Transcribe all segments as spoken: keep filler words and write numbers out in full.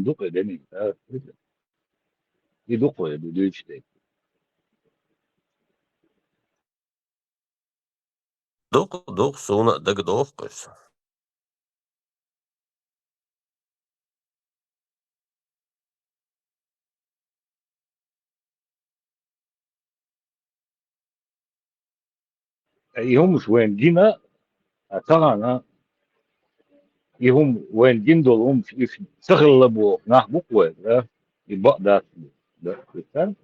ду-кх и дени, а? И ду-кх вай дуьйцуш дерг. Ду-кх, ду-кх, суна а дагадогӀу-кх иза. И хӀумаш вайна гина, а тахана и хӀума вайна гина долу хӀумаш, уьш ца хилла боху нах бу-кх вай, да? И бакъ дац, да, хӀуьттара,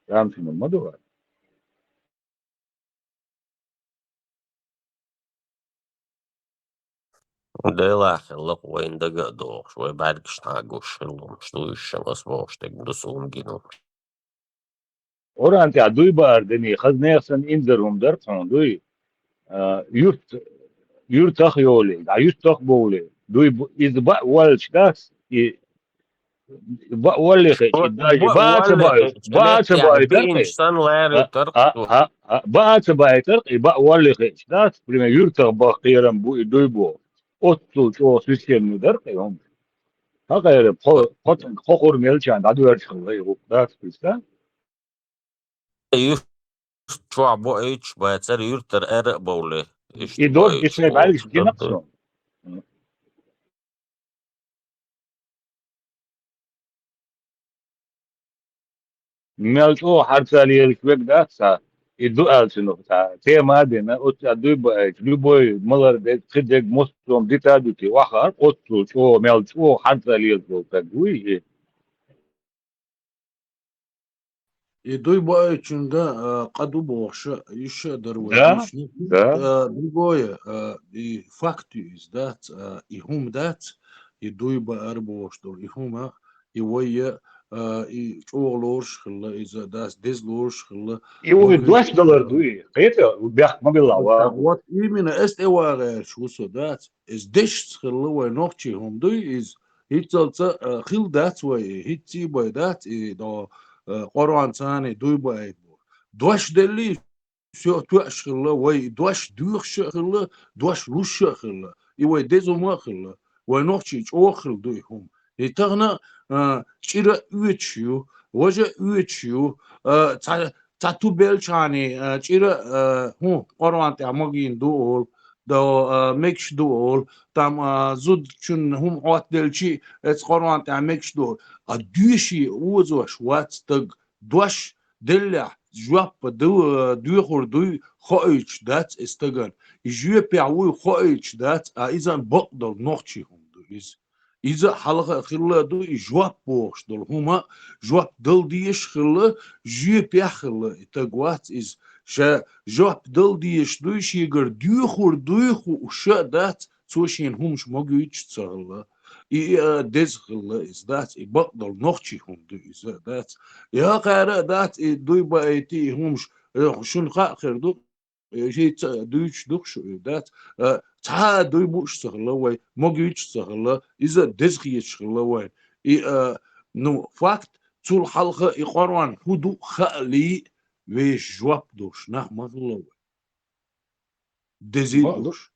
тамашийна ма ду вай. Делахь хилла-кх вайна дага а догӀуш, вай бӀаьргашна гуш хилла хӀумаш ду уьш, аса бохуш дерг ду суна гина хӀумаш. Къуръан тӀехь дуй баар дени, хаза нехан санна инзар хӀума дара хьуна, дуй? А, юрт, юьртах а йолий, дӀа юьртах а бовлий, дуй бу-, иза баа воллуш дац, и баа воллий хеташ, и даже баа ца баийтар, баа ца баийтар-кх и. Санна лаьра А, а, а, а, баа ца баийтар-кх и, баа воллий хеташ дац, пример, юьртах баха кхерам бу и дуй боху. Оццул чӀогӀа священный дара-кх и хӀума. Хьакхайра, кхо, кхо, кхо хурма елчарна дӀадоьрзуш хилла и гӀуллакх, дац, Христа? Юьрта чохь боуьйтуш бацара, юьртара ара а бовлий. И дог, и шайн бӀаьргаш гина-кх суна. Мел чӀогӀа хьарца лелаш верг дац цхьа, и ду аьлла цунах цхьа тема а дина, оцу цхьа дуй баийтар, любой малар дерг, кхидерг, массо а дита а дуьтий, охьахаар, оццул чӀогӀа, мел чӀогӀа хьарца лелаш волу стаг вуй и. И дуй баийтинга, а, къа ду бохуш, уьш а дара вай. Да, дийшина. Да. А, другое, а, и факт ю иза, дац, а, и хӀума дац, и дуй баар бохуш долу, и хӀума, и вай, а, и чӀогӀа лоруш хилла, иза дац, деза лоруш хилла. И вай дош далар дуй, кхета, бехк ма билла, ва. Вот именно, ас тӀе вагӀаьраш ву со, дац, иза дешца хилла вай нохчий хӀума дуй, иза. ХӀинццалца, а, хилла дац вай, хӀинцций бай дац, и до, а, Къуръан царна дуй баийта бу. Дош делли, всё, тоьаш хилла, вай дош доьхуш а хилла, дош луш а хилла, и вай деза хӀума а хилла, вай нохчий чӀогӀа хилла ду и хӀума. И тахана, а, чӀира а оьцуш ю, важа а оьцуш ю, а, цхьа, цхьа ту белчхьани, а, чӀира, а, хӀун, Къуръан тӀехь магийна ду олу, до, а, мегаш ду олу, там, а, зудчун хӀума Ӏоттаделчи, эцу Къуръан тӀехь мегаш ду олу. А доьший озош вац стаг, дош деллехь, жоп ду, а, доьхур дуй, хоуьйтуш дац и стагана. И жоьпехь вуй, хоуьйтуш дац, а иза бакъдолу нохчий хӀума ду иза. Иза хьалха а хилла а ду, и жоп бохуш долу хӀума, жоп дала дезаш а хилла, жоьпехь а хилла, и стаг вац иза. Ша жоп дала дезаш дуй, шегара доьхур дуй хууш а дац, цо шена хӀумаш магуьйтуш а ца хилла. И, и, а, деза хилла иза, дац, и бакъдолу нохчий хӀума ду иза, дац. И хӀокхара а дац, и дуй баийти, и хӀумаш, э, шуна хаа хир ду, Э, хӀинца дуьйцуш ду-кх шу, э, дац, э, цхьа а дуй бууш ца хилла вай, магуьйтуш ца хилла, иза деза хеташ хилла вай. И, э, ну, факт, цул хьалха и Къуръан хӀун ду хаалий, вешан жоп долуш нах ма хилла вай. Дезий а долуш.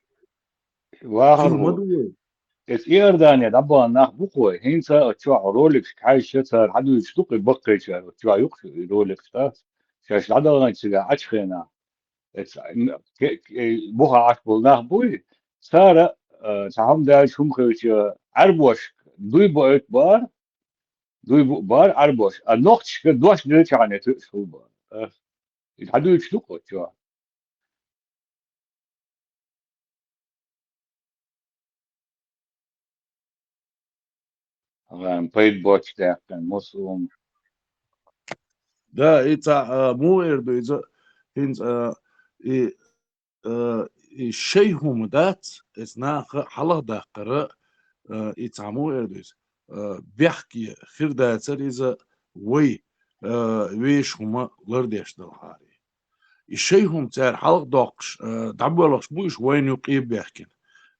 Вахар хӀун ма ду вай. Эцу Иордане дӀабахана нах бу-кх вай. ХӀинца оцу чохь роликаш хьаьжча, цара хьадуьйцуш ду-кх и баккхийчара, оцу чохь ю-кх и роликаш, да? Шаьш дӀадаханчу цигахь Ӏачу хенахь. Эцу, м, ке-, ке-, бухахь Ӏаш болу нах буй, цара, а, цхьа хӀума даьлча, хӀума хилча, Ӏаьрбошка дуй баийта бара, дуй бу бара Ӏаьрбоша, а нохчашка дош делчхьана тоьуш хила бара. А, и хьадуьйцуш ду-кх оцу чохь. Вайн пайда боцуш даьккхина, мусулман. Да, и цхьа, а, муха эр ду иза, хӀинца, а, и, а, и шайн хӀума дац, иза наха хьалха даккхара, а, и цхьа муха эр ду иза, а, бехке хир дацара иза вай, а, вешан хӀума лардеш далахьара. И шайн хӀума цара хьалха доккхуш, а, дӀабоьлхуш бу уьш вайна юкъе а баьхкина.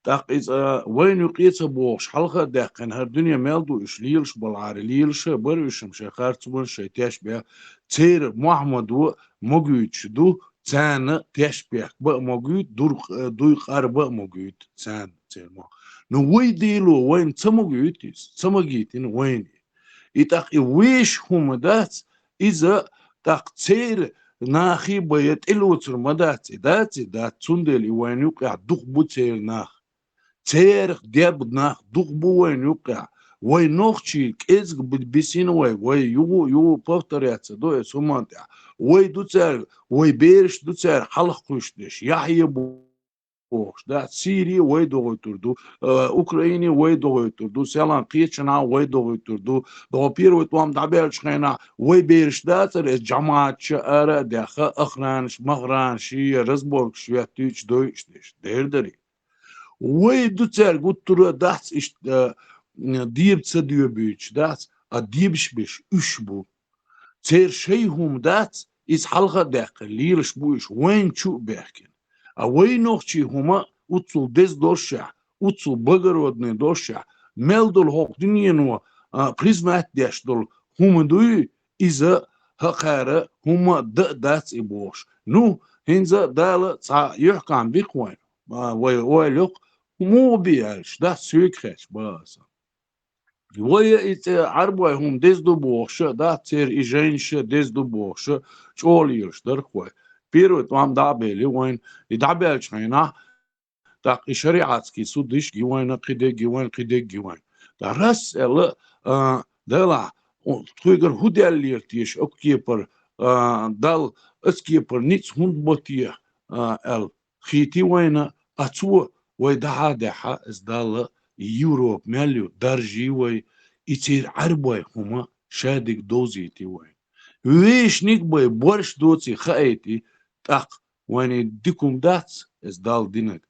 ТӀаккха иза, а, вайна юкъе ца бохуш, хьалха а даьккхина, хӀара дуьне мел ду уьш лелаш балахьара, лелаш а бара уьш-м шайн харцонаш, шайн тешнабехк. Церан Мухьаммадо а магуьйтуш ду, царна тешнабехк бан а магуьйту, дур-, а, дуй къарбан а магуьйту царна, церан Мухьаммадо. Ну, вай Дело вайна ца магойту иза, ца магийтина вайна. И тӀаккха и вешан хӀума дац, иза тӀаккха церан нахе бай тӀелоцур ма дац и, дац и, дац, цундела и вайна юкъехь дукха бу церан нах. Церах деб нах дукха бу вайна юкъехь. Вай нохчий кӀезиг бу бисина вай, вай югу, югу повторяться ду эс хӀуман тӀехь. Вай ду цаьрга, вай бераш ду цаьрга хьалха кхуьйсуш деш, Яхьъя бу бохуш, да, Сири вай догӀуьйтур ду, э, Украини вай догӀуьйтур ду, селхан кхечанхьа вай догӀуьйтур ду, догӀу первый тӀом дӀабаьллачу хенахь вай бераш дацара эс жамаӀатча ара а даьхна, охранаш, махранаш, я разборкаш хӀоьттуьйтуш, дойуш деш, дер дарий. Вай ду цаьрга гуттара а дац иштта, э, деба ца доьбуьйтуш дац, а дебаш беш уьш бу. Церан шайн хӀума дац, иза хьалха а даьккхина, лелаш бу уьш, вайна чу а баьхкина. А вай нохчий хӀума уццул деза долушехь, уццул благородный долушехь, мел долу хӀокху дуьнено, а, признать деш долу хӀума дуй, иза хӀокхара хӀума а дан а дац и бохуш. Ну, хӀинца а Дала цхьа юьхькӀам биккха вайна, а, вай ойла йоккху, муха би аьлча, дац соьга хеташ бан аса. Вай а и цӀе Ӏарбой хӀума деза ду бохуш а, дац церан и жайнаш а деза ду бохуш а, чӀогӀа лелаш дара-кх вай. Первый тӀом дӀа а бели вайна, и дӀабаьллачу хенахь, тӀаккха и шариатский судаш ги вайна, кхидерг ги вайна, кхидерг ги вайна. Ткъа раз аьлла, а, Дала, тхуьгара хӀун даьллера теша, оцу кепара, а, Далла, оцу кепара ницкъ хӀунда бо те, а, аьлла. Хийти вайна, а цо вай дахьа а даьхьа, иза Далла, и Европа мел ю, даржий вай, и церан Ӏарбой хӀума шадерг довзийти вайна. Вешаниг бай борш доций хаийти, тӀаккха вайна и дика хӀума дац, иза Далла динарг.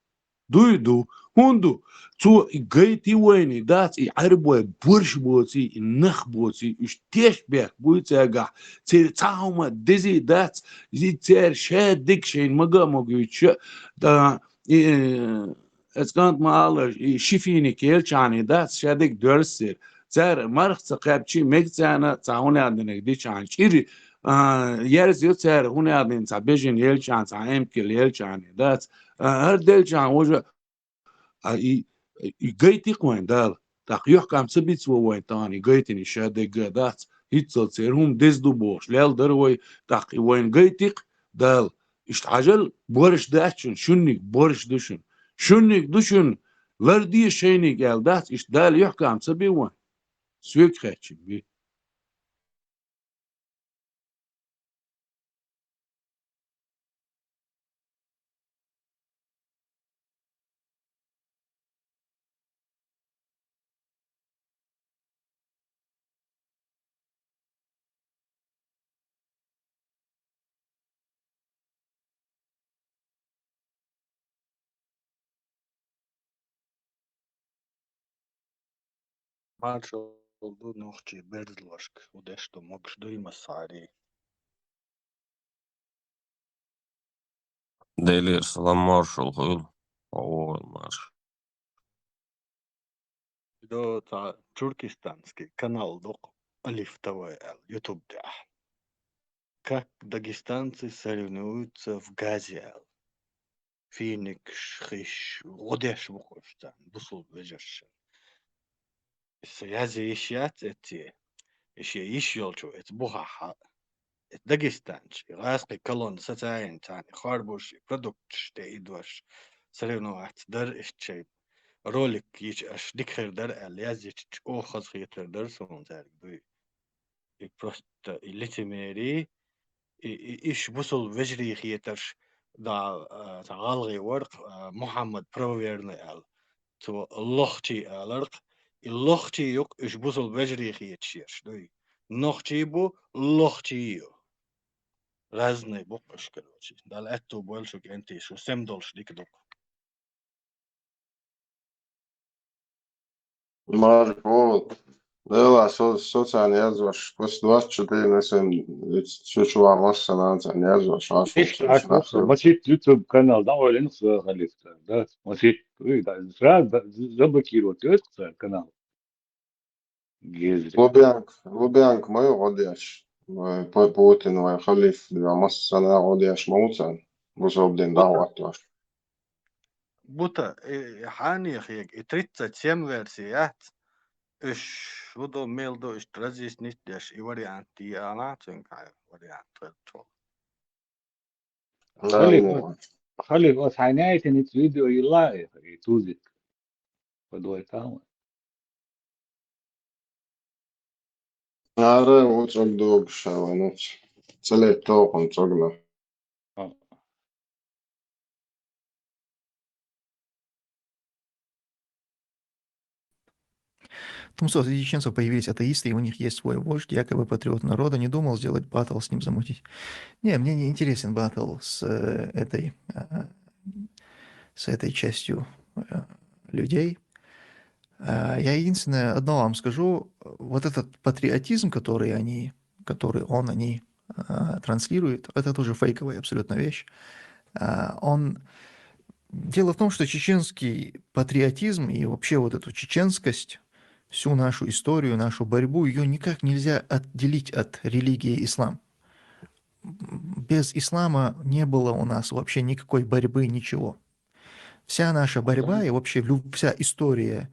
Дуй ду, хӀунда ду? Цо и гайти вайна дац, и Ӏарбой борш боций, и нах боций, уьш тешнабехк буй цаьргахь, церан цхьа хӀума дезий дац, и церан шадерг шайна мага а магуьйтуш, да, и, э, эцкъант ма-аллара, и шифиник елчахьана дац, шадерг доьрза сира. Цара марха ца кхаьбчий, мега царна цхьа хӀун аьлла динарг дичахьана, чӀир, а, ерзайо цара хӀун аьлла дина цхьа бежана елчахьана, цхьа эмкал елчахьана дац, а, хӀара делчахьана важа А и, и гайти-кх вайн Дала, тӀаккха юьхькӀам ца бицво вайн тахана, и гайтина и шадерг а дац, хӀинццалц церан хӀума деза ду бохуш, лелла дара вай, тӀаккха и вайна гайти-кх Дала. Иштта хьажал, борш дац шуна, шуьнниг борш ду шуна. Шуьнниг ду шуна, ларде шайниг аьлла дац, иштта Дала юьхькӀам ца би вайн. Соьга хаьттича би. Маршалла ду нохчий берзалошка, хӀун деш ду могуш дуй массарий. Делера салам, маршалла хуьлда, хьо вогӀийла марша. До цхьа туркестанский канал ду-кх, Алиф ТВ аьлла, YouTube тӀехь. Как дагестанцы соревнуются в Газе аьлла. Финикаш, хиш, гӀо деш бу-кх уьш царна, бусулба вежарша. Сан язъян йиш яц эцце. И шен йиш йолчо эца бухахь а. Эца Дагестанчу, и гӀазкхи колонна сацаийна царна, и хорбуш, и продукташ тӀе идош, соревноваться дара иштта шайн. Ролик йича аша дика хир дара аьлла, язйича чӀогӀа хазахетар дара суна цаьрга дуй. И просто и лицемерие, и, и, иш бусул вежарий хетарш, да, а, цхьа гӀалгӀай вара-кх, а, Мухьаммад Правоверный аьлла. Цо лохчий алар-кх, и лохчий ю-кх уьш бусул вежарий хеташ ерш дуй. Нохчий бу, лохчий ю. Разный бу-кх уьш, короче. Дала аьтту бойла шуьга, кӀентий, шу сема долуш дика ду-кх. Марк, вот. Дела, со-, со царна язваш, после двадцать четыре на семь, цу чу ван массанхьа царна язваш, аш Иш, аш воксу, масит YouTube канал, да, ойла ин со халифта, да, масит, уй, да, сразу, да, заблокировать, ёст, канал. Гезри. Лубянка, Лубянка ма ю гӀо деш. Вай Пу-, Путин, вай халиф, вай массанхьа гӀо деш ма ву царна. Бусалба дин дӀахӀоттош. бута, э, хьанехег, и тридцать семь версия яц, уж хӀу ду, мел ду, уж разъяснить деш, и вариант, и ала цуьнга хьайн вариант хӀара чул. Халиф, Халиф, ас хьайна яйтина ит видео йилла, и тузик. Подвайтала. Ара, ву цӀогдогуш ванач. Ца летта хӀокхунна цӀогна. Тумсо, среди чеченцев появились атеисты, и у них есть свой вождь, якобы патриот народа. Не думал сделать баттл с ним, замутить? Не, мне не интересен баттл с э, этой, э, с этой частью э, людей. Э, Я единственное одно вам скажу. Вот этот патриотизм, который они, который он, они э, транслируют, это тоже фейковая абсолютно вещь. Э, Он Дело в том, что чеченский патриотизм и вообще вот эту чеченскость, всю нашу историю, нашу борьбу, ее никак нельзя отделить от религии ислам. Без ислама не было у нас вообще никакой борьбы, ничего. Вся наша борьба и вообще люб- вся история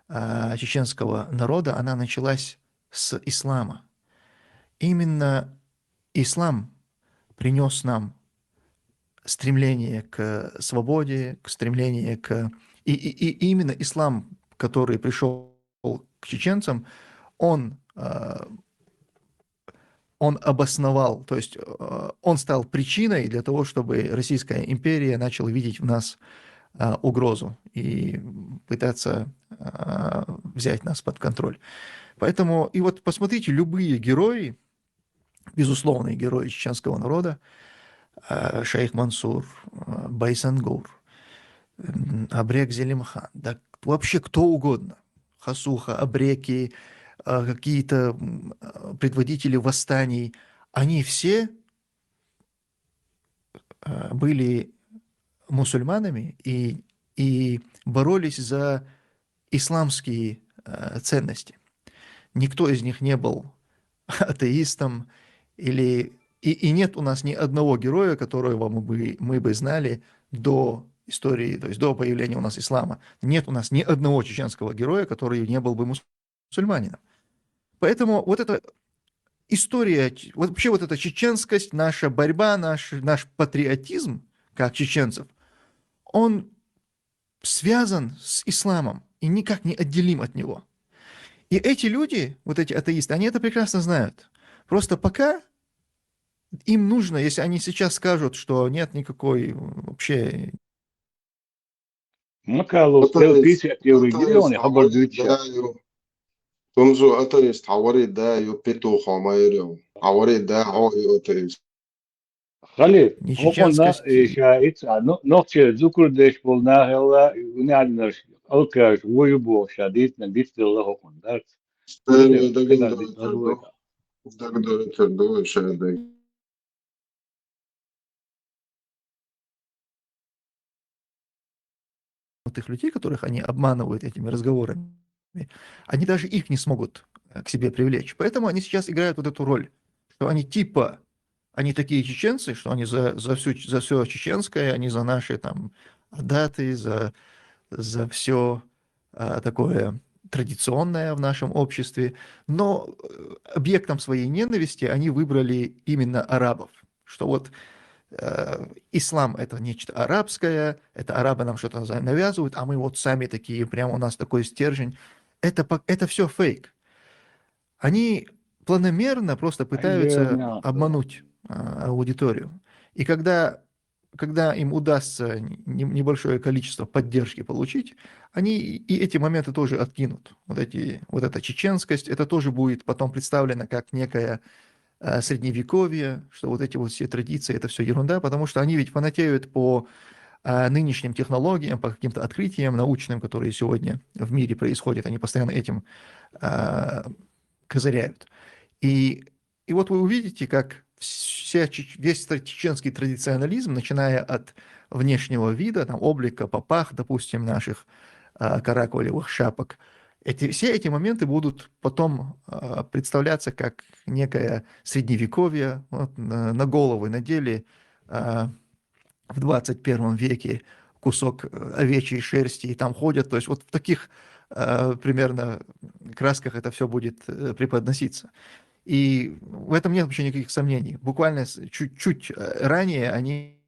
а, чеченского народа, она началась с ислама. Именно ислам принес нам стремление к свободе, к стремлению к... И, и, и именно ислам, который пришел к чеченцам, он, э, он обосновал, то есть э, он стал причиной для того, чтобы Российская империя начала видеть в нас э, угрозу и пытаться э, взять нас под контроль. Поэтому, и вот посмотрите, любые герои, безусловные герои чеченского народа, э, Шейх Мансур, э, Байсангур, м, Абрек Зелимхан, да вообще кто угодно, Хасуха, Абреки, э, какие-то м, э, предводители восстаний, они все э, были мусульманами и, и боролись за исламские э, ценности. Никто из них не был атеистом, или и, и нет у нас ни одного героя, которого мы бы, мы бы знали до истории, то есть до появления у нас ислама. Нет у нас ни одного чеченского героя, который не был бы мусульманином. Поэтому вот эта история, ч- вот вообще вот эта чеченскость, наша борьба, наш, наш патриотизм, как чеченцев, он связан с исламом и никак не отделим от него. И эти люди, вот эти атеисты, они это прекрасно знают. Просто пока им нужно, если они сейчас скажут, что нет никакой вообще... Макалу, Атеист, писать, я атеист, выиграл, не хабар дюча. Тумзу атеист, хьавари да, ю петухо майрю. Хьавари да, хьо ю атеист. Халиф, Не хӀокхунна чеченскость. Э, ша ица, ну, нохчий зукурдеш болу нахелла, унаьлларш, алкаш, вуй бу ша дийцина, дицделла хӀокхунна, дарц. Стенли дагин дойкер ду. Дагин дойкер ду, ша даг. Вот тех людей, которых они обманывают этими разговорами, они даже их не смогут э, к себе привлечь. Поэтому они сейчас играют вот эту роль, что они типа, они такие чеченцы, что они за, за, всю, за все чеченское, они за наши там адаты, за, за все а, такое традиционное в нашем обществе. Но э, объектом своей ненависти они выбрали именно арабов. Что вот э, ислам это нечто арабское, это арабы нам что-то за- навязывают, а мы вот сами такие, прям у нас такой стержень. Это, по- это все фейк. Они планомерно просто пытаются обмануть а, аудиторию. И когда, когда им удастся не- небольшое количество поддержки получить, они и эти моменты тоже откинут. Вот, эти, вот эта чеченскость, это тоже будет потом представлено как некое э, средневековье, что вот эти вот все традиции, это все ерунда, потому что они ведь фанатеют по э, нынешним технологиям, по каким-то открытиям научным, которые сегодня в мире происходят. Они постоянно этим э, козыряют. И, и вот вы увидите, как вся, чеч- весь тра- чеченский традиционализм, начиная от внешнего вида, там, облика, попах, допустим, наших э, каракулевых шапок, эти, все эти моменты будут потом э, представляться как некое средневековье, вот, на, на головы надели э, в двадцать первом веке кусок э, овечьей шерсти и там ходят. То есть вот в таких э, примерно красках это все будет э, преподноситься. И в этом нет вообще никаких сомнений. Буквально с- чуть-чуть э, ранее они,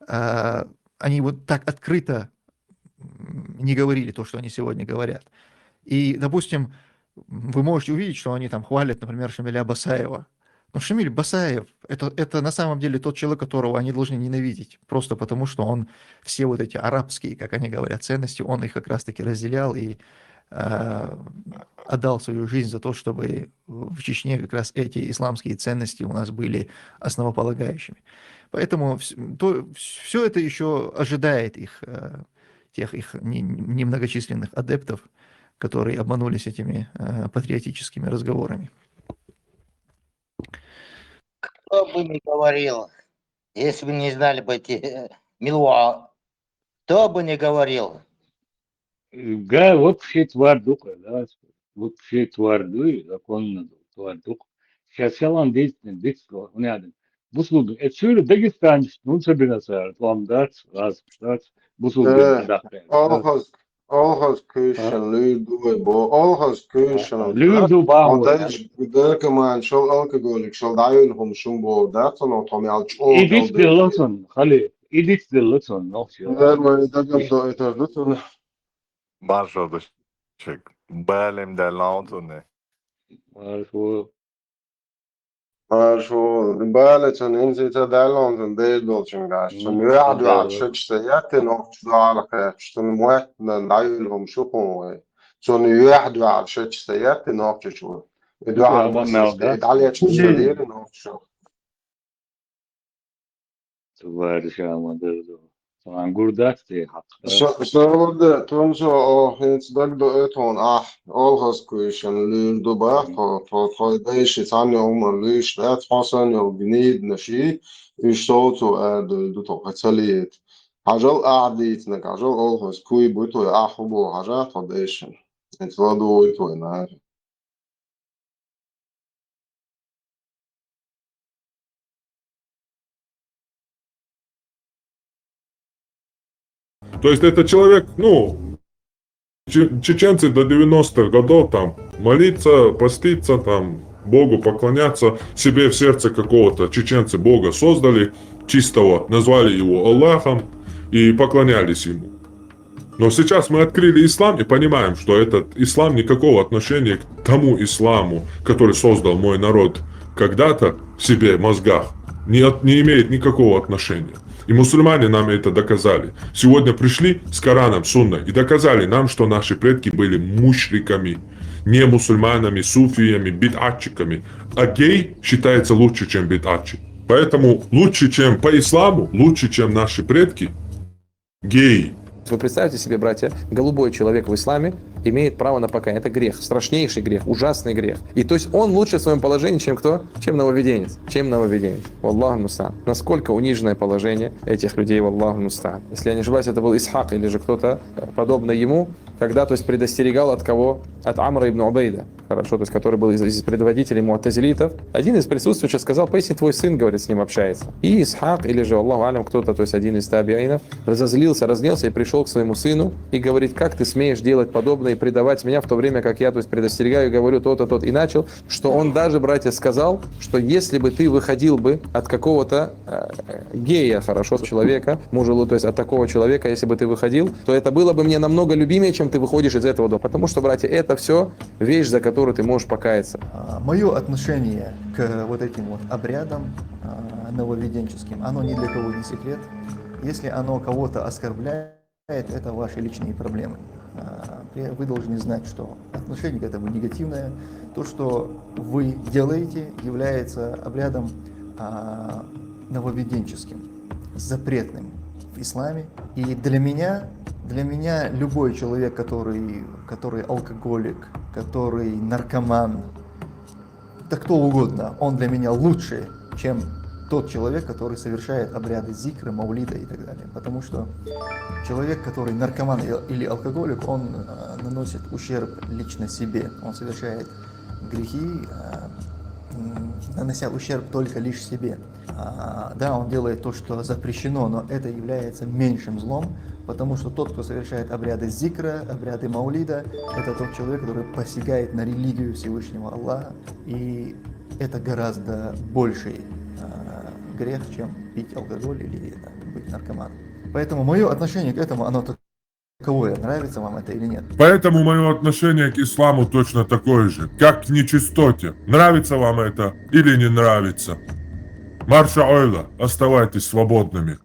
э, они вот так открыто м, не говорили то, что они сегодня говорят. И, допустим, вы можете увидеть, что они там хвалят, например, Шамиля Басаева. Но Шамиль Басаев это, это на самом деле тот человек, которого они должны ненавидеть, просто потому что он все вот эти арабские, как они говорят, ценности, он их как раз-таки разделял и э, отдал свою жизнь за то, чтобы в Чечне как раз эти исламские ценности у нас были основополагающими. Поэтому все это еще ожидает их, э, тех их не- немногочисленных адептов, которые обманулись этими э, патриотическими разговорами. Кто бы ни говорил, если бы не знали бы эти э, Милуа, кто бы ни говорил, Га вообще твардук, да, вообще твардуй, законно твардук. Сейчас я вам десь десь не надо. Бусулбин, это все Дагестан, ну собирается, вам дать, раз, раз, Бусулбин, Э, да. Олхос, Олхос күйшін лүйді ғой бұл. Олхос күйшін. Лүйді бау. Онда дөркіман шыл алкоголик шыл дайын хумшын бол. Да, соны отом ял чол. Идик деллосон, хали, идик деллосон, ноксио. Дөрмай дагам да айтарды соны. Баршылды чек. Бәлем дәл аутуны. Марфу. Aa, şu bäleçen insiýete däl ondan beýdolçyn gaş. Şun ýahdy al şeçse ýatyn okçy dal kaç. Şun muatdan daýylgym şu gowy. Şun ýahdy al şeçse ýatyn okçy şu. Edward Tamam, Masyste Melda. Italiýa çyşsa diýirin okçy. Tuwary şamadyr. Soňra gurdak diýip hakda. Şo-, şo boldy, Tumşo, o, hiç dagda öton, ah, ol has küşen lürdü ba, to, to, toýda işi san ýogma lüş, dat, hosan ýog gnid naşi, üç sotu erdöldi to, haçalyt. Hajal ah diýsine, hajal ol has kuý bu toý, ah, bu haja to deşin. Hiç dagda oý toýna. То есть это человек, ну, че- чеченцы до девяностых годов там молиться, поститься, там Богу поклоняться, себе в сердце какого-то чеченцы Бога создали, чистого, назвали его Аллахом и поклонялись ему. Но сейчас мы открыли ислам и понимаем, что этот ислам никакого отношения к тому исламу, который создал мой народ когда-то в себе, в мозгах, не, от- не имеет никакого отношения. И мусульмане нам это доказали. Сегодня пришли с Кораном, Сунной и доказали нам, что наши предки были мушриками, не мусульманами, суфиями, бид'атчиками. А гей считается лучше, чем бид'атчик. Поэтому лучше, чем по исламу, лучше, чем наши предки, гей. Вы представьте себе, братья, голубой человек в исламе имеет право на покаяние. Это грех, страшнейший грех, ужасный грех. И то есть он лучше в своем положении, чем кто? Чем нововведенец. Чем нововведенец. Валлаху мустаан. Насколько униженное положение этих людей, валлаху мустаан. Если я не ошибаюсь, это был Исхак или же кто-то э, подобный ему, когда, то есть, предостерегал от кого? От Амра ибн Убейда. Хорошо, то есть, который был из, из предводителей муатазилитов. Один из присутствующих сказал: «Поистине твой сын, говорит, с ним общается». И Исхак, или же, Аллаху алям, кто-то, то есть один из табиинов, разозлился, разнелся и пришел к своему сыну и говорит: «Как ты смеешь делать подобное и предавать меня, в то время как я, то есть, предостерегаю и говорю то-то, тот». И начал, что он даже, братья, сказал, что если бы ты выходил бы от какого-то э, гея, хорошо, человека, мужелу, то есть от такого человека, если бы ты выходил, то это было бы мне намного любимее, чем ты выходишь из этого дома. Потому что, братья, это все вещь, за которую ты можешь покаяться. Мое отношение к вот этим вот обрядам а, нововведенческим, оно ни для кого не секрет. Если оно кого-то оскорбляет, это ваши личные проблемы. А, при- Вы должны знать, что отношение к этому негативное. То, что вы делаете, является обрядом а, нововведенческим, запретным в исламе. И для меня, для меня любой человек, который, который алкоголик, который наркоман, да кто угодно, он для меня лучше, чем тот человек, который совершает обряды зикра, маулида и так далее. Потому что человек, который наркоман и- или алкоголик, он э, наносит ущерб лично себе. Он совершает грехи, э, м, нанося ущерб только лишь себе. А, да, он делает то, что запрещено, но это является меньшим злом, потому что тот, кто совершает обряды зикра, обряды маулида, это тот человек, который посягает на религию Всевышнего Аллаха, и это гораздо больший а, грех, чем пить алкоголь или там, быть наркоманом. Поэтому мое отношение к этому, оно таковое, нравится вам это или нет. Поэтому мое отношение к исламу точно такое же, как к нечистоте. Нравится вам это или не нравится? Марша ойла, оставайтесь свободными.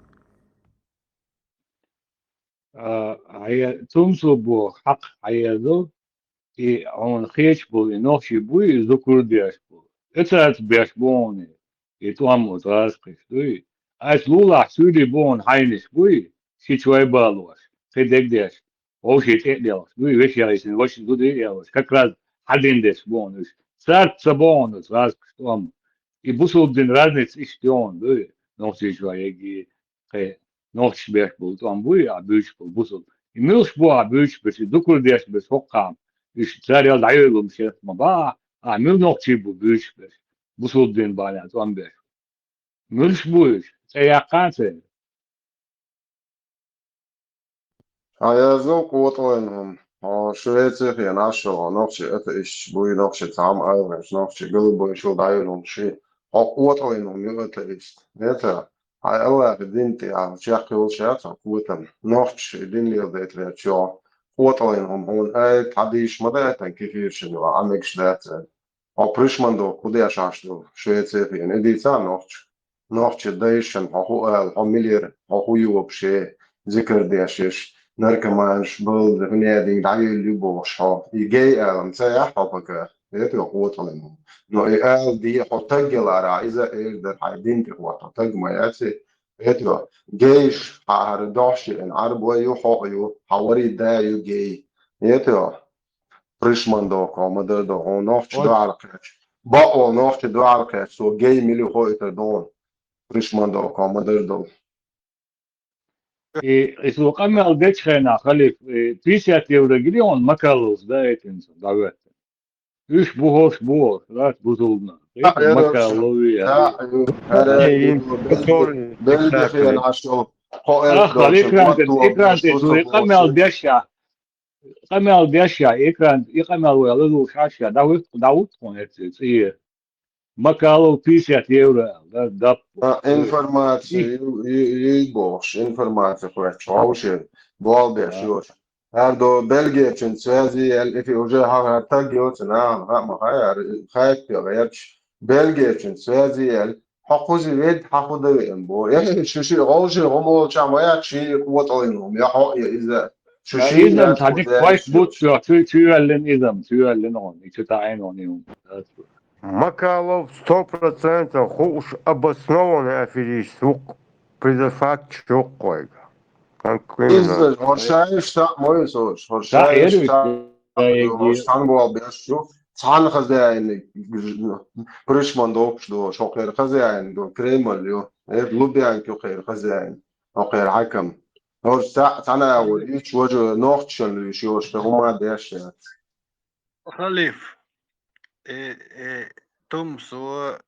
Цунсубу хьакъ хьаязу, и он хечбу, и нохчи буй, и зукурдеш бу. Эцац беш бони, и тламу траскиш дуй. Ас лулах сюли бон хайниш буй, си чвай балуаш, хедегдеш. Овши тӀеделаш дуй, веши яйсин, веши дуди ялаш. Как раз хадин деш бонуш. Царт са бонус, раз кштом. И бусулдин разниц иштион дуй. Нохчиш ваеги, хе, нохчиш беш бул, тон буй, а буч бул, бусул. И милш бу, а буч беш, и дукур деш беш, хоккам. Иш царел дайылум шеф ма ба, а мил нохчи бу буч беш. Бусулдин баля, тон беш. Милш буш, цӀе яккъан цӀе. Хьаязу къотӀлайнхум. Хьо Швецехе нашо, нохчи атеистш буй, нохчи цхьам айгӀаш, нохчи галбойшул дӀайулун ши. Хьо къотӀлайнхум ю атеист. Нета, хьай Аллахи дин тӀе а чехкхилча цхьа котам. Нохчи дин леладайтарчо. КъотӀлайнхум хьона ай, тхьадийш ма дайтан кефиршин ва, Ӏамегаш дацар. Хьо пришмандо кху деш Ӏаш ду, Швецехе, и дийца нохчи. Нохчи дайшан хьо хӀу аьлла, хьо милира, хьо хӀу йобуше, зикар дешиш, наркоманаш, балда, хӀунединг дӀайилла ю бохуш хьо. И гей аьлла, ца яхь хьо пока, это хьо къотӀалин. Но и аьлла де хьо таггелара, иза эр дар хьай дин тӀе хьо таг ма яци, это гейш, хьа хӀара дохьши эн Ӏарбой ю, хьо ю, хьа вари да ю гей. Это пришмандо кхо ма дар до, хьо нохчи дуьхьал кхаьча. Бакъо нохчи дуьхьал кхаьча, цо гей мили хо итар дон. Пришмандо кхо ма дар до. И, и цо къамел дечхьена, халиф, и, пятьдесят евро гили он Макаловс, да, этинца, давет. Уьш бухош бухош, раз бузулна. Этин Макалови, Белгихе нашел. Ахал экран тӀе, экран тӀе, цо и къамел деша. Къамел деша, экран, и къамел вай лазу шаша, да вут, да вут хун эци, цӀе. Макалов пятьдесят евро, да, да. Информация, ю, ю, ю, бохуш, информация хуьттуш, хьовшер, болбеш, йош. ХӀара до Бельгерчун связи ял, эфи уже хьа, хӀара таг йоцу, нахана, хӀа, ма хай, хӀара хайт пе гӀерч. Бельгерчун связи ял, хьо кхузи вед, хьа худа веан бо. Э, шу ши гӀовши гӀумолча ма яц, ши къотӀалин гӀум, я хьо, я иза. Шу ши изам, тадик пайс бут, шу, шу, шу яллин изам, шу яллин гӀум, и шу таӀин гӀум, и гӀум. Макалов сто процентов хууш обоснованный аферист ву-кх, предофакт чу-кх вайга. Иза, хӀоршаиш таӀ мой сош, хӀоршаиш таӀ, хӀорш цхьана гол беш шу, цхьана хозяин, пришман докуш до, шо кхер хозяин до, Кремль ю, эр Лубянки кхер хозяин, хӀо кхер хьакам. ХӀорш цхьа, цхьана агӀор, ич важа нохчан луьйш йош, хӀума деш яц. Халиф, э, э, тумсо,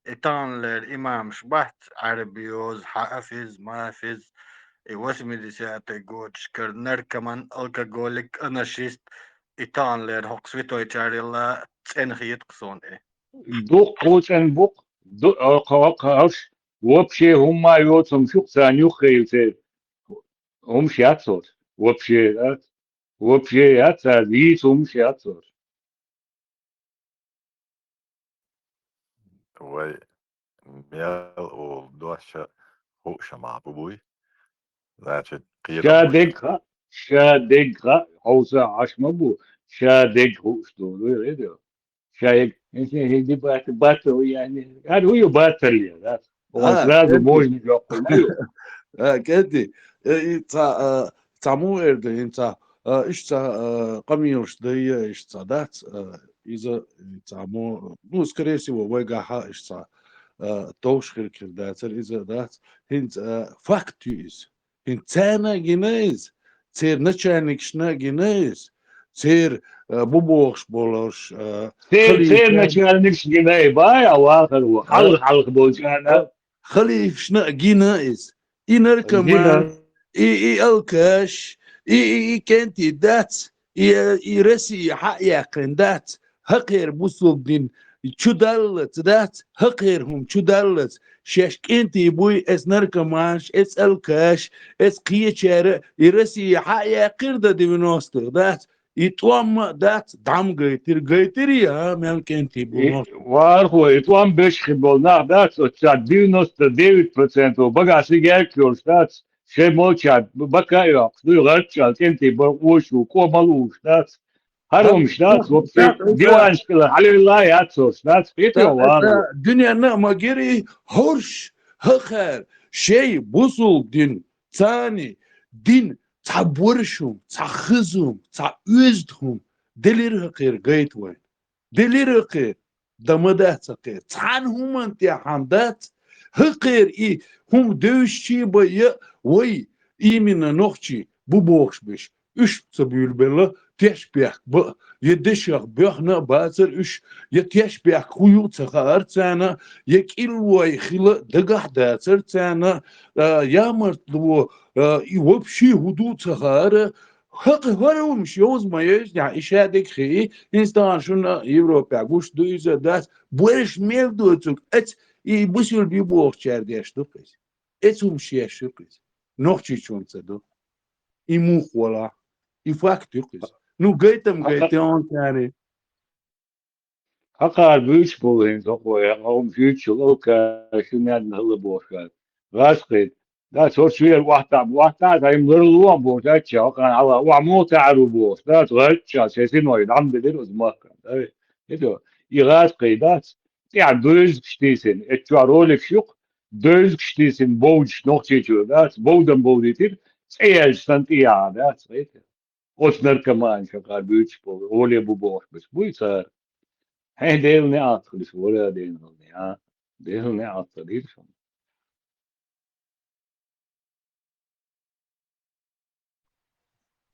э, таханлер имамаш бац, Ӏарби йоз, хьафиз, мафиз, э, восьмидесятый годаш кар наркоман, алкоголик, анашист, э, таханлер хӀокху святой чарилла цӀена хетакх сон, э. Дуккху цӀена букъ, ду-, а, кха-, кха-, вообще хӀумма йоцу хӀума шух царна юххе йу церан. ХӀумаш яц оцу. Вообще, да? Вообще яц, а, дийца хӀумаш яц оцу. Вай мел у доша хууша ма бу буй. Значит, ша дегха, ша дегха, хьовса Ӏаш ма бу, ша дег хууш ду, вай, вай, вай. Ша эг, эг, эг, ди бат, бат, яни, ар хӀу ю батал я, да? Он сразу можно жоп. А, кеди, э, и ца, а, цхьа муха эр ду хӀинца, а, иштта, а, къамелаш дайа, иштта дац, а, иза, цхьа мо-, ну, скорее всего, вайгахьа иштта, а, товш хир хир дацар, иза дац. ХӀинца, а, факт ю иза. ХӀинца царна а гина иза, церан начальникашна а гина иза, церан э, бу бохуш болуш, э, Цер-, халифа церан начальникаш гина и бай, а вахар ву. Э, хьалха, хьалха болчарна. Э, халифашна а гина иза. И наркоман, и, и алкаш, и, и, и кӀентий дац, и, и Россия хьа а яьккхина дац, хӀокхеран бусулба дин чу даллалц дац, хӀокхеран хӀума чу даллалц, шаьш кӀентий буй, эс наркоманаш, эс алкаш, эс кхечара, и Россия хьа а яьккхира дан девяностых дац, и тӀом а дац, дӀа ма гайтира, гайтирий, а, мел кӀентий бу И, нах. Вархо, и тӀом беш хи болу нах дац, оцу цара девяносто девять процентов багахь сигаьрк йолуш дац, шайн молча бака а йоккхуш дуй, гӀарччал кӀентий бара оьшу, кӀо ма лууш дац. ХӀара хӀумаш дац, вообще, диванашкара хьалавелла а яц цо, дац, кхетий, вархо. Дуьненна а ма гирий, хӀорш, хӀокхара, шайн бусулба дин, царний дин, цхьа борш хӀума, цхьа хаза хӀума, цхьа оьзда хӀума делира хӀокхеран гайта вайна. Делира хӀокхеран, дан ма дац хӀокхеран. Цхьана хӀуманна тӀехь хьан дац, хӀокхеран и хӀума девзачий бан я вай, именно нохчий бу бохуш берш. Уьш ца буьйлабелла, тешнабехк бан, я дешах боьхна а бацара уьш, я тешнабехк хӀун ю ца хаьара царна, я кӀиллой хила дагахь дацара царна, а, ямартло, а, и вообще хӀун ду ца хаьара, хӀокху хӀара хӀумаш йовза ма йоьжнехь, и шадерг хии, хӀинца тахана шуна Европехь гуш ду иза, дац, борш мел доцург, эц, и бусулба ю бохучара деш ду-кх иза. Эц хӀумаш еш ю-кх иза. Нохчийчунна ца ду. И муха валахь? И факт ю-кх иза. Ну, гайтам гайта он царий. Хьакхара буьйцуш болу хӀинца хӀокхо, я хӀума шуьйцучул алкаш ю, маьдна хила бохуш аьлла. ГӀазкхий, дац, хӀорш вер охьатаӀа, охьатаӀа, дай ма ларло а бохуш, дац, хьакхана хьала, охьа муха таӀар ву бохуш, дац, гӀазча, се синой дӀа ма делира оцу махкана, дай. ХӀета, и гӀазкхий дац, тӀехь девзаш тийсина, эцу чохь роликаш ю-кх, девзаш тийсина бовдуш Нохчийчуьра дац, бовдан бовдийтира, цӀе яьлча санна тӀе яхьа дац, хӀета. Оцу наркоманашкара буьйцуш болу, оле бу бохуш берш буй цара. Хьайн Делан неӀалт хилийша, вара Делан неӀалт. Делан неӀалт хилийша.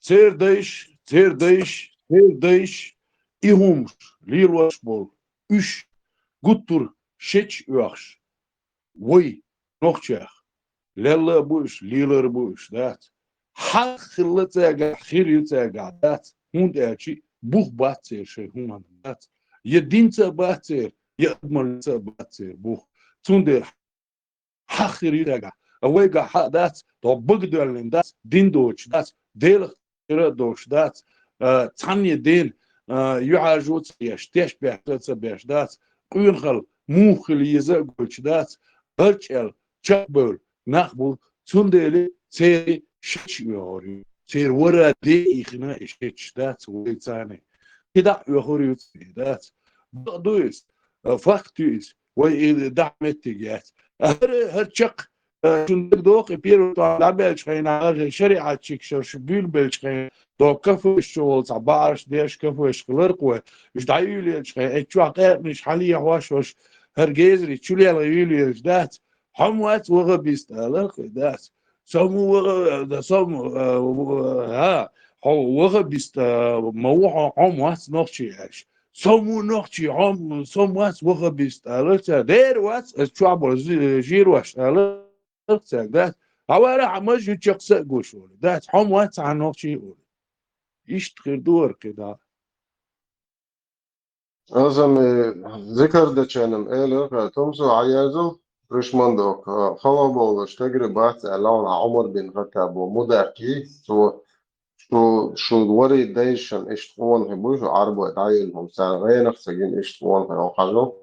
Церан дайша, церан дайша, церан дайша и хӀумаш лелош болу, уьш гуттар а шеча оьхуш, вай, нохчех, лелла а бу уьш, лелар а бу уьш, дац. ХьагӀ хилла цаьргахь, хир ю цаьргахь, дац. ХӀунда аьлча бух бац церан шайн хӀуманна, дац. Я динца а бац церан, я адамаллица а бац церан бух. Цундела хьагӀ хир ю цаьргахь. А вайгахь хьагӀ дац, тхо бага доьллина дац, дин доцуш дац, Делах кхера а доцуш дац, а, цхьанне ден, а, юьхьӀаьржо а ца еш, тешнабехк а ца беш дац, къонахалла муха хила еза а гойтуш дац, гӀарчӀел чекхбевлла нах бу, цундела церан шеча оьхур ю. Церан вара де ихна и шечаш дац вай царна. КхидӀа а оьхур ю церан, дац. Бакъ ду иза, а, факт ю иза. Вай и дахьа меттиг яц. ХӀара, хӀара чекх Э, шуна дагадогӀу, и первый тӀом дӀабеллачу хенахь, шариӀатчикаш шу буьйлабеллачу хенахь, догу кафеш чу волу цхьа бахьарш деш, кафеш хиларх вай. Уьш дӀаюьйлаеллачу хенахь, эцу чохь къаьркъанаш хьалехьош, уьш хӀара гезари чулелха юьйлаеллаш дац. Хьо ма вац ваххабист аларх вай, дац. Со ма ваха-, со ма, э, в-, хьа, хьо ваххабист, э, ма ву хьо, хьо ма вац нохчи аьлча. Со ма ву нохчи, хьо ма, со ма вац ваххабист аларх цара. Дера вац, аса чохь болу жи-, жирош аларх. Цаьрга, дац, хьавара хьан маж ю чекх са а гуш волу, дац, хьо ма вац цхьа нохчий а волу. Иштта хир ду вара кхидӀа. Азам, э, зикар деченам элира, тумсо хьаязал, ришман док, э, хала бовлаш тегри бац, аьлла, Ӏумар бин Хаттабо мударки, цо, шу, шу вари дайшан иштта къонахий буй, шу Ӏарбой дӀаелла хӀума, цара гӀенах ца гина иштта къонахий хьажал.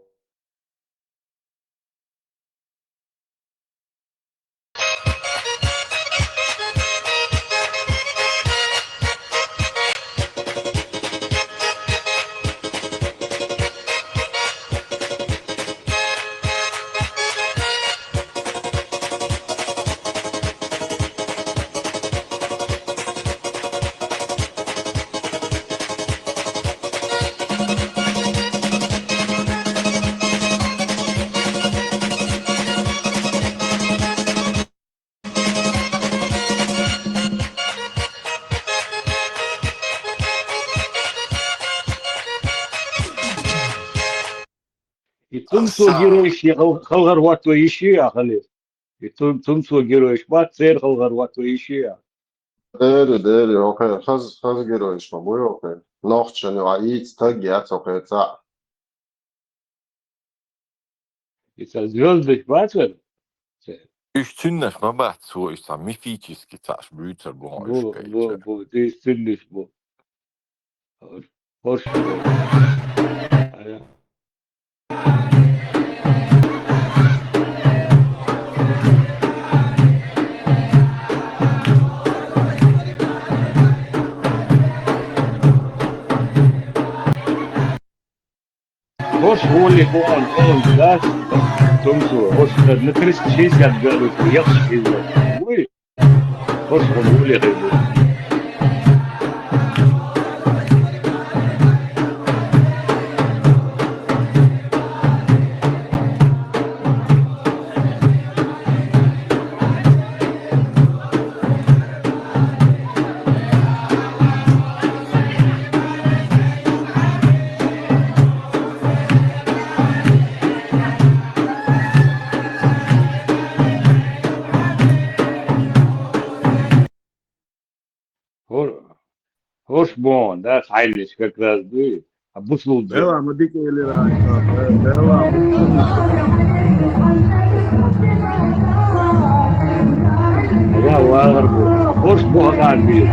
И тумсо геройш я хал-, халгар ватто иши я хали. И тум-, тумсо геройш бат, цер халгар ватто иши я. Дери, дери, окей. Хаз, хаз геройш ма буй, окей. Нохчан, а, ийц таг яц, окей, ца. И ца звёздаш бацар? Уж цуьннаш ма бац, цо уж ца мифически цаӀш буьйцар бу, уж бу, бу, кайча. Бу, ты уж цуьннаш бу. Хош. Хош воли бон, бон, да? Тумсо, хош, на триста шестьдесят градусов, я шестьдесят. Ой, хош воли, хай. Хор-, хош бон, да, хайлиш как раз бы, а бусул. Бела, ма дик эли райка, бела. Я вагар бу. Хош бон, да, би.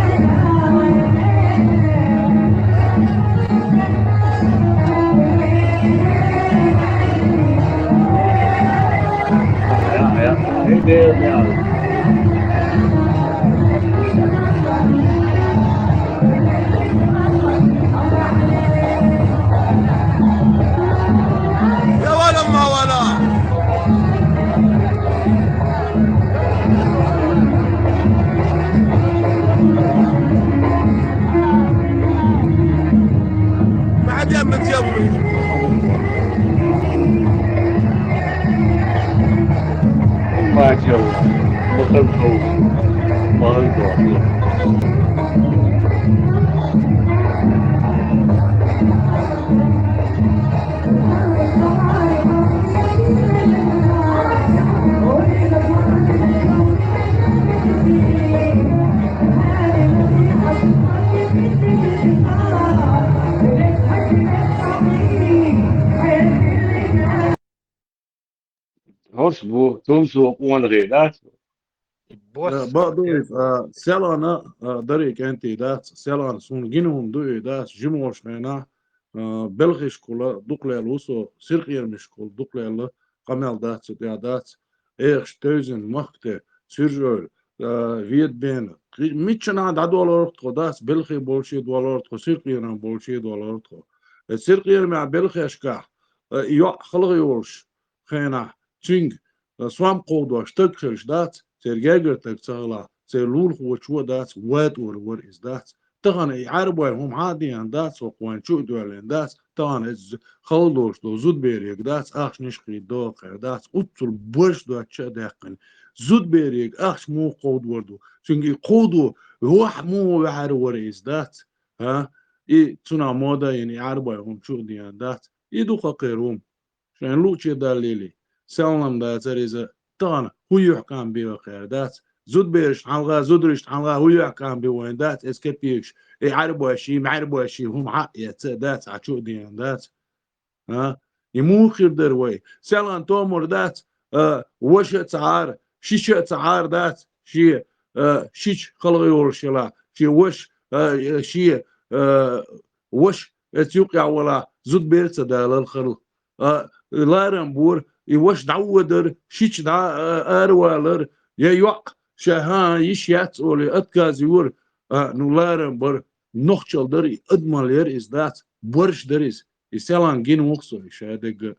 يا ولا ما ولا. ما عاد يمت يمي. ما شاء الله. بخلطه. بخلطه. Хош бу, тумсо къонахий дац? Бос. Э, ба-, дуй, э, селана, э, дари кӀентий дац, селана сун гина хӀума дуй дац, жимолш хьена, э, белхиш кула дукхлел ву со, сиркъерамиш кула дукхлел къамел дац, цу тӀа дац, эхаш тевзин махкате, сиржойр, э, ведбена. Кхи-, миччана дӀадолор тхо дац, белхий болший долор тхо, сиркъерам болший долор тхо. Э, сиркъерамехь белхешкахь, э, йоӀ халха йолуш хенахь, цуьнга, э, сом кховдош стаг хилча дац, церан гергара стаг ца хилахь, церан лулахочо а дац, ватӀор вара иза дац. Тахана и Ӏаьрбой хӀума хьан а деана дац, хӀокху вайн чу а доьллина дац, тахана иза з-, хала долуш долу зудберега дац, ахчанаш кхийдо кхера дац, уццул борш доцча а даьккхина. Зудберега ахча муха кховдор ду? Цуьнга и кховдо, вахь муха ваьхьар вара иза дац? А? И цунах мода йина и Ӏаьрбой хӀума чу а деана дац. И ду хакхера хӀума. Шайн луъче даллийли, селхана дацара иза, тахана хӀун юьхькӀам бен кхера дац? Зудбераш хьалха, зударшна хьалха хӀун юьхькӀам бен вайн дац? Эс кепеш, и Ӏаьрбойший, мӀаьрбойший хӀума хьа а эца а дац, Ӏа чу а деана дац. А? И муха хир дара вай? Селхана томар дац, а, ваша а ца Ӏара, шиша а ца Ӏара дац, шен, а, шича халха йолуш елахь, шен ваша, а, шен, а, ваша эца юккъехь валахь, зудбер а ца далар хала. А, ларам бора, и ваша дӀаводар, шича дӀа, а, аравалар, я йоӀ, ша хӀан йиш яц олий, отказ йора, а, ну, ларам бара, нохчалла дара, и адамалла яра иза дац, борш дара иза, и селхана гина ву-кх со, и ша дегга.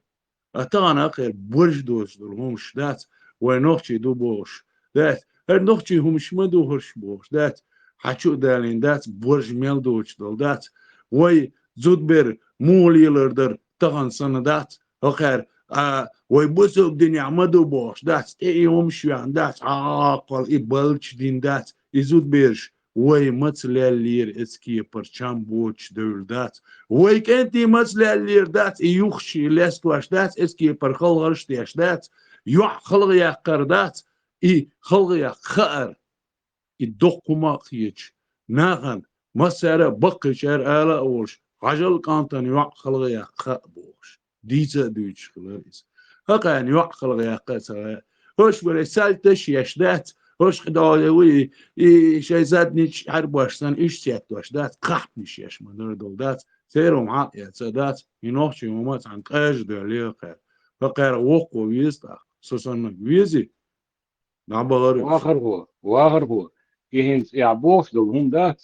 А тахана а кхера борш доцуш долу хӀумаш дац, вай нохчий ду бохуш дац, хӀара нохчий хӀумаш ма ду хӀорш бохуш дац, хьан чу а далийна дац, борш мел доцуш долу дац, вай зудбер муха лелар дара тахана санна дац, хӀокхара, а, вай бусалба динехь ма ду бохуш дац, тӀе и хӀумаш веана дац, Ӏаккхал и баллачу дина дац, и зудбераш вай маца леллера эцкепар чам боцуш девлла дац, вай кӀентий маца леллера дац, и юхаш лестош дац, эцкепар халхарш деш дац, йоӀ халха яккхар дац, и халха яккха хаар. И доккха хӀума а хеташ, нахана массара а баккхийчара ала а волуш, хьажал кӀантана йоӀ халха яккха хаа бохуш, дийца а дуьйцуш хилар иза. ХӀокхарна йоӀ халха яккха а ца хаьа. Хьош вара сальташ еш дац, хьош кхидӀа вуй, и шайн задничу хьарбош санна, иштта сеттош дац, кхахьпнаш еш ма-дарра долу дац, церан хьакъ яц а дац, и нохчийн хӀума цхьаьна къажа доьллера кхаьра. ХӀокхара воккхо веза тӀаккха, со санна везий? ДӀабахара. Вахархо, вахархо, и хӀинца эхь бохуш долу хӀума дац,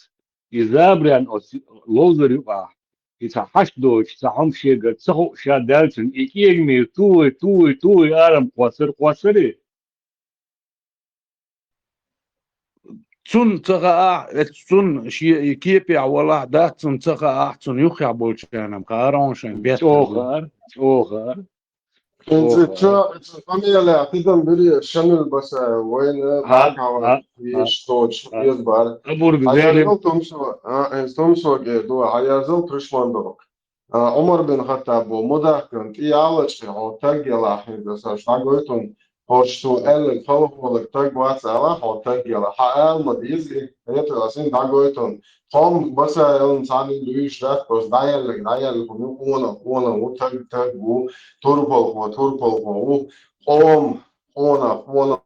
и забаран оцу ловзар юкъахь, и цхьа хьашт доцуш, цхьа хӀума шегара ца хууш ша даьллачун, и кӀегамий туй, туй, туй арам кхоссар, кхоссарий? Цунна ца хаахь, эцу цунна шен и кепехь валахь дац, цунна ца хаахь, цунна юххехь болчарна-м хаара хьуна шайн беттан. ЧӀогӀа хаара, чӀогӀа хаара. ХӀинца чо, къамелехь тидам бира Шамил Басаев вайна, ХӀа, баккхавар ХӀа, ХӀа, еш точ ХӀа. Хеза бара. Абург Хьаязал зелим. Тумсо, а, хӀинца Тумсо гӀе ду, Хьаязал Тушмандо. А, Ӏумар бин Хаттабо мудахкан тӀе ялачкъе хьо таг ялахь хӀинца аса дӀагойтун, хӀорш цо аьлларг халахолаг таг вац ала, хьо таг яла. Хьан ала ма деза и, хӀета аса дӀагойтун. Тхом Басаевна цхьаьна луьйш дац, просто дӀаелларг дӀаелла хӀума ю, къонах къонах ву, таг таг ву, турпалхо турпалхо ву, къом къонах къонах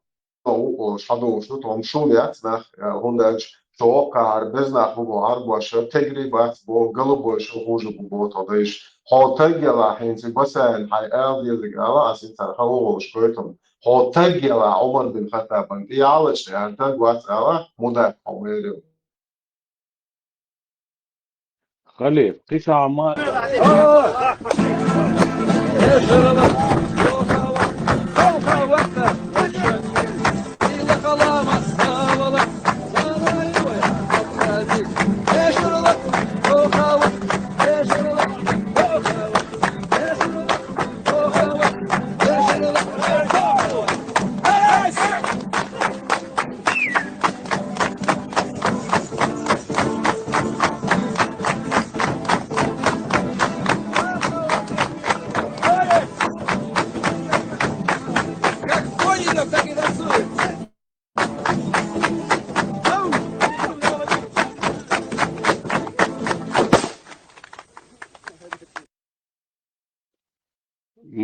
ву олуш хьадогӀуш ду, тхом шул яц нах, э, хӀунда аьлча, тхо воккхахьара беза нах ву боху Ӏарбоша, тегри бац боху, галубойша хужа бу боху тхо дайша. Хьо таг ялахь хӀинца Басаевна хьайн ала дезарг ала, аса цара хала волуш гойтун. Хьо таг ялахь Ӏумар бин Хаттабан тӀе ялачкъе хьан таг вац ала, мудаккха хьо майрил. Халиф, кхин цхьа хӀума.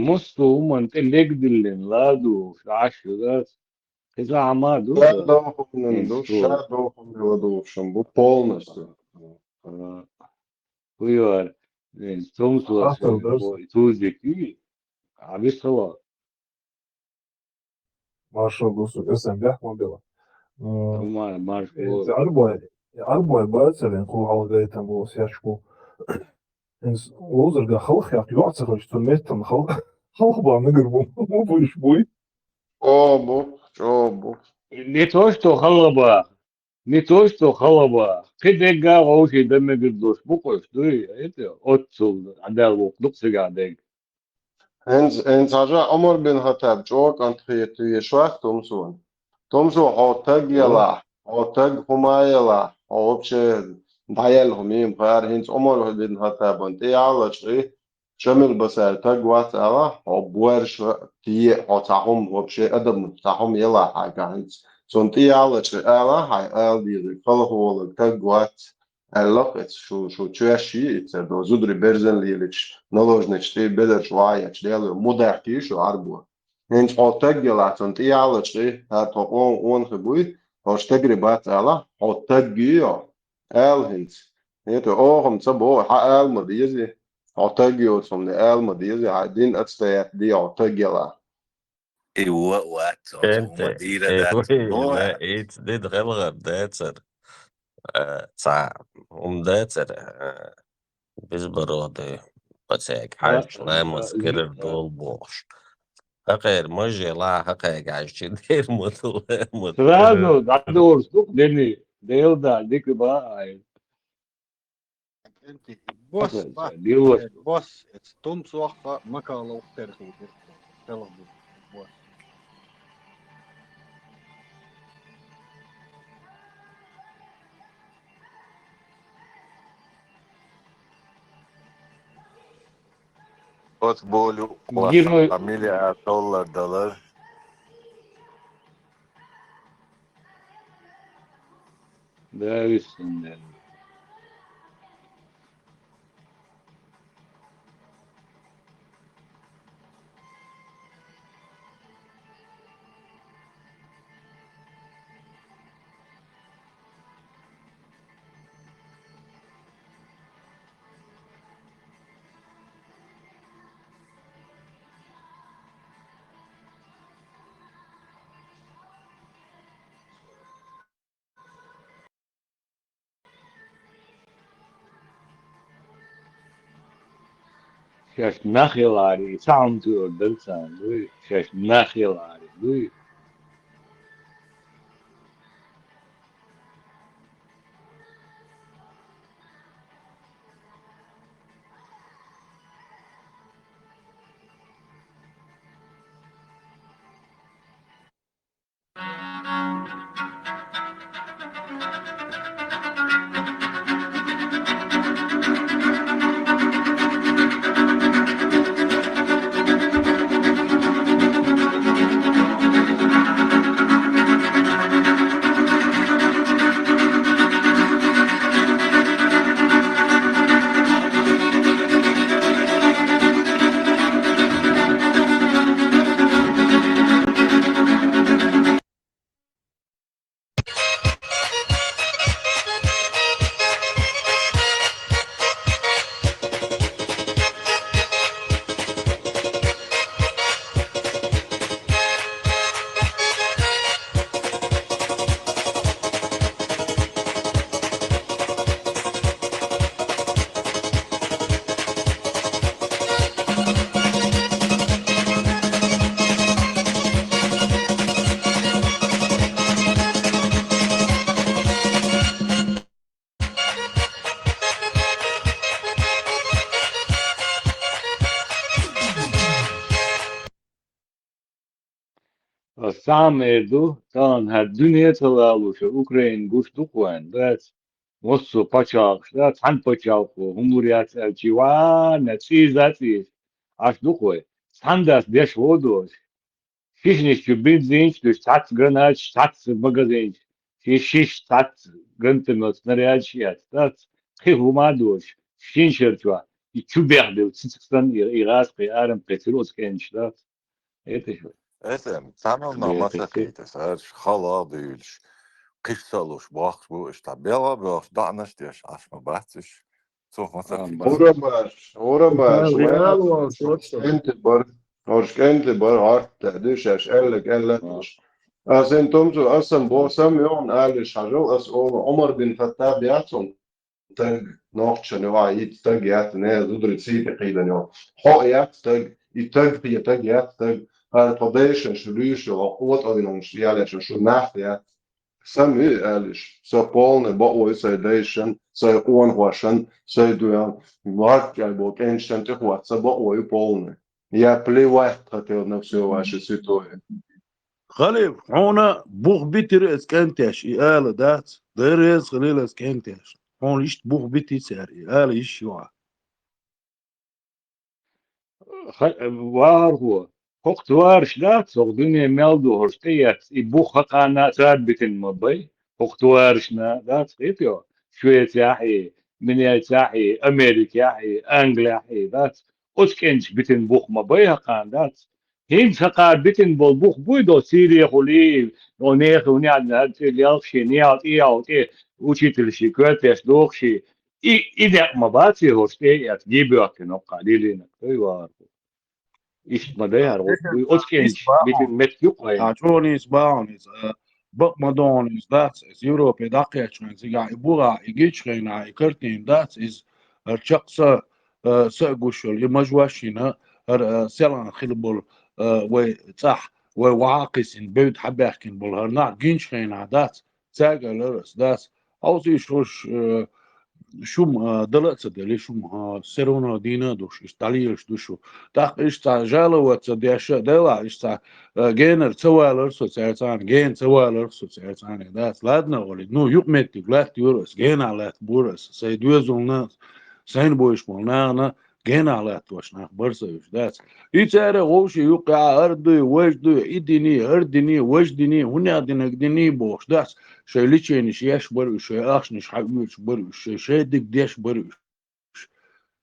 Массо а хӀуманна тӀе легдиллина ладугӀуш Ӏаш ю ас. Иза хӀама ду Ша сан? Дохунан ду, Инсту. Ша дохунан ладугӀушан бу полностью. А, хуйор, ин тумсо Хатар сан, дас. Ой, тузик и. Абисала. Маршо гусу, эсен бяхма била. М, Тумар, марш э, бо. Арбой, арбой бацарин ку алгайтам бу сячку. Инс лозерга халх як юаца хоч, то меттам халх, халх ба мегар бу, бу буш буй. О, бу, чо, бу. Не то, что халх ба, не то, что халх ба. Кхидегга гӀовши да мегар дош бу къош, дуй, это, отцу, адал вук, дук сега дег. ХӀинца, хӀинца хьажа Ӏумар бин Хаттаб чӀогӀа кӀант хету ешвац Тумсона. Тумсо хьо таг ялахь, хьо таг хӀума ялахь, хьо вообще дӀаяьлла хӀума ма хара, хӀинца Ӏумар бин Хаттабан тӀе ялачкъи, Шамил Басаев таг вац ала, хьо боьрша а, те а, хьо цхьа хӀума вообще адам цхьа хӀума ялахь хьайга хӀинца. Цунна тӀе ялачкъи ала, хьайн ала дезарг халхаволаг таг вац. Аьлла-кх эца, шу, шу чоьш йий, эцар до зударий берзан лелачу, наложничу тӀе безарш ваьхьачу Дело, мудахкий шу Ӏарбо. ХӀинца хьо таг ялахь, цунна тӀе ялачкъи, хӀара тхо къонах къонахий буй, хьо стегри бац ала, хьо таг йий йо, ала хӀинца. ХӀета, оха-м ца боху, хьан ала ма дезий, хьо таг йоцу хӀумане ала ма дезий, хьайн дин отстоять де, хьо таг ялахь. И вон а вац, оцу ХӀунда хӀумма дийра э, дац. Вай, Вон. Ла, ица дина хелхар дацара. Э, цхьа хӀума дацара, э, безбородый пацаг, хьаьжча, ламаз, э, керар долу бохуш. Хакъера мажа ла, хакъега хьаьжча, дер ма ду, ла ма ду. Сразу дӀадораш ду, дени, Дела да, дика ба ай. КӀентий, бос, Аса, ба, дилла. Э, бос, эц тум сохха макала ухтер хи, хи, хи, хи, бос. Оцу болу Герой. Фамилия а толлар далар. Да, виснинделла. Шаьш нах яларе, цхьа хӀума туьйр дара царна, дуй? Шаьш нах яларе, дуй? Ас цхьа хӀума эр ду, тахана хӀара дуьне ца лалуш, Украина гуш ду-кх вайна, дац? Массо а пачхьалкхаш, дац? Цхьана пачхьалкхо хӀума лур яц аьлча, вай, цӀийза а цӀийза, Ӏаш ду-кх вай. Цхьана дац деш воду аша. Шишанаш чу бензинаш а дуьсуш, цхьацца гранаташ, цхьацца магазинаш, ши-, шишаш, цхьацца гранатомёт, снарядаш а эцна, дац? Кхин хӀума а доцуш, шина шарахь чохь, и чу бехдевлла цициг санна, и, и гӀазкхий арам кхетира оцу кӀенташа, дац? ХӀета шу. Эсэм, цхьамма нах ма ца кхийта, сараш хала а буьйлуш, кхиш а ца луш, бохкуш бу уьш, цхьа белха а боьлхуш, доӀанаш а деш, Ӏаш ма бац уьш. Цунах ма ца кхийта. Урамаш, урамаш, Реал волчу хӀорш кӀентий бара, хӀорш кӀентий бара, гӀорта дуьйш аьлла, аьлларг аьлла уьш. Ас ин тумцу, ас сан боху сам йогӀун алиш хьажал, ас олу Ӏумар бин Хаттаб яц хьуна. Стаг нохчан йогӀа йиц стаг яц, не зударий сийти кхийдан йогӀу. Хьо а яц стаг, и стаг, кхе стаг яц стаг. ХӀара тхо дайшан шу луьйш йогӀу, къотӀаллинарш ялешан шу нах яц. Сан ю алиш, со полный бакъо ю сайн дайшан, сайн къонахошан, сайн дуьхьал, лартчӀай бо кӀенташан тӀехвац, сан бакъо ю полный. Я плевать хотел на всё ваше святое. Халиф, хьуна бух битира аса кӀентеш, и ала дац? Дай реза хилийла аса кӀентеш. Хьуна иштта бух битий цара, и ала йиш ю хьан? Ха-, вахархо, хӀокху товарищ дац, хӀокху дуьне мел ду хӀорш тӀеэцна, и бух хӀокхана цара битина ма бай, хӀокху товарищна дац, хетайо, Швецехь и, Минецехь и, Америкехь и, Англехь и, дац, оцу кӀенташа битина бух ма бай хӀокхана, дац. ХӀинца хӀокхара битина болу бух буй до Сирехула, о, нехан у неӀ-, неӀ-, тӀе лелхаш, неӀалт, иӀалт, тӀе учительш, коьртеш дохуш, и, и некъ ма бац и хӀорш тӀе а эцна, гий боьхкина хӀокхара лелийнарг, ой, вахархо. Иштта ма дай хӀара гӀо-, оцу кӀенташа битина меттиг ю-кх вайна. А, чӀогӀа нийса бахьана иза, а, бакъ ма догӀу иза дац, иза Европе дӀакхеччахьана цигахь и буха, и гича хенахь, и картина дац, иза, а, чекх са, а, са а гуш йолу, и мажош йина, хӀара, а, селхана хила болу, а, вай цӀахь, вай вахьа а кхиссина, бевда хьабаьхкина болу хӀара нах гинчу хенахь дац, цаьрга а лар ас дац. Хьовсийша хӀорш, э, шума, э, дала а ца дели, шума, э, все равно дийна а ду шу, иштта дӀалелаш ду шу. ТӀаккха иштта цхьа жаловаться деш а, делахь, иштта цхьа, э, генара ца валара со цаьрца, гена ца валара со цаьрца, дац. Ладно, олий, ну, юкъаметтиг латтайора ас, генахь латтабора ас, сайн доьзална, сайна бовзуш болу нахана, генахь латтош нах бара со уьш, дац. И цара вовши юккъехь ара дуй, важа дуй, и дини, хӀара дини, важа дини, хӀунех динарг дини бохуш, дац. Шайн леченеш еш бара уьш, шайн ахчанаш хьаоьцуш бара уьш, шайн шадерг деш бара уьш.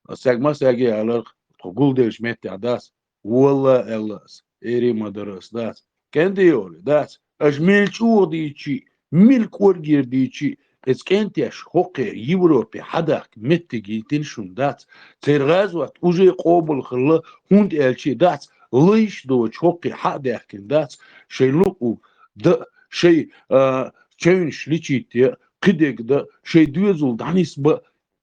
Ас саг ма саге аларх, тхо гулделлачу меттехь дац. Валла аьлла ас, эри ма дара ас, дац. КӀентий олий, дац. Аша мел чӀогӀа дийчи, мел кӀоргера дийчи, эца кӀентеш хӀокхе Европе хьадахка меттиг йитина шуна, дац. Церан гӀазот уже къобал хилла, хӀунда аьлча, дац, лайш доцу хӀокхе хьа а даьхкина, дац. Шайн лукъу дан, шайн, а, чевнаш лечить ян, кхидерг дан, шайн доьзал дӀанисбан,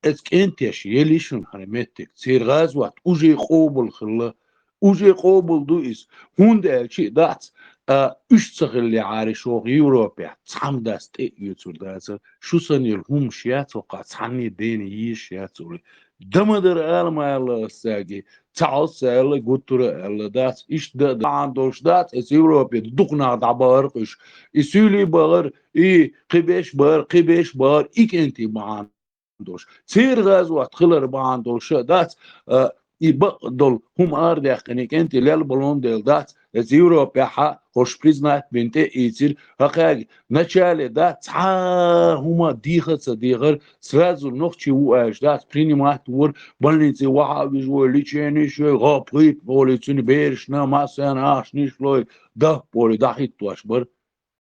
эца кӀентеш елла шуна хӀара меттиг. Церан гӀазот уже къобал хилла. Уже къобал ду иза. ХӀунда аьлча а дац, а, уьш ца хиллехьара шух Европехь цхьамма дац тӀе а оьцур дацара. Шу санна йолу хӀуманаш яц хӀокхахь цхьанне дена йийш яц олий. Дан ма дара ала ма аьлла ас цаьрга. Ца хьалс ца аьлла, гуттара а аьлла дац. Иштта дан бахьана долуш дац, эца Европе дукха нах дӀабахара уьш. И суьйлий бахара, и кхин беш бахара, кхин беш бахара, и кӀентий бахьана долуш. Церан гӀазот хилар бахьана долуш а дац, а, и бакъ долу хӀума арадаьккхина, и кӀентий лелла болун дела дац, эца Европехь хӀорш признать бина тӀе а ийцира, хӀокхаьрга начале дац, цхьа а хӀума дийха а ца дехара, сразу нохчи ву аьлча дац, принимать вора, больнице вахьа а вижа вой, леченеш йой, гӀо пхуьйту олий, цуьнан берашна, массарна ахчанаш лой, даппа олий, дӀахӀиттош бара.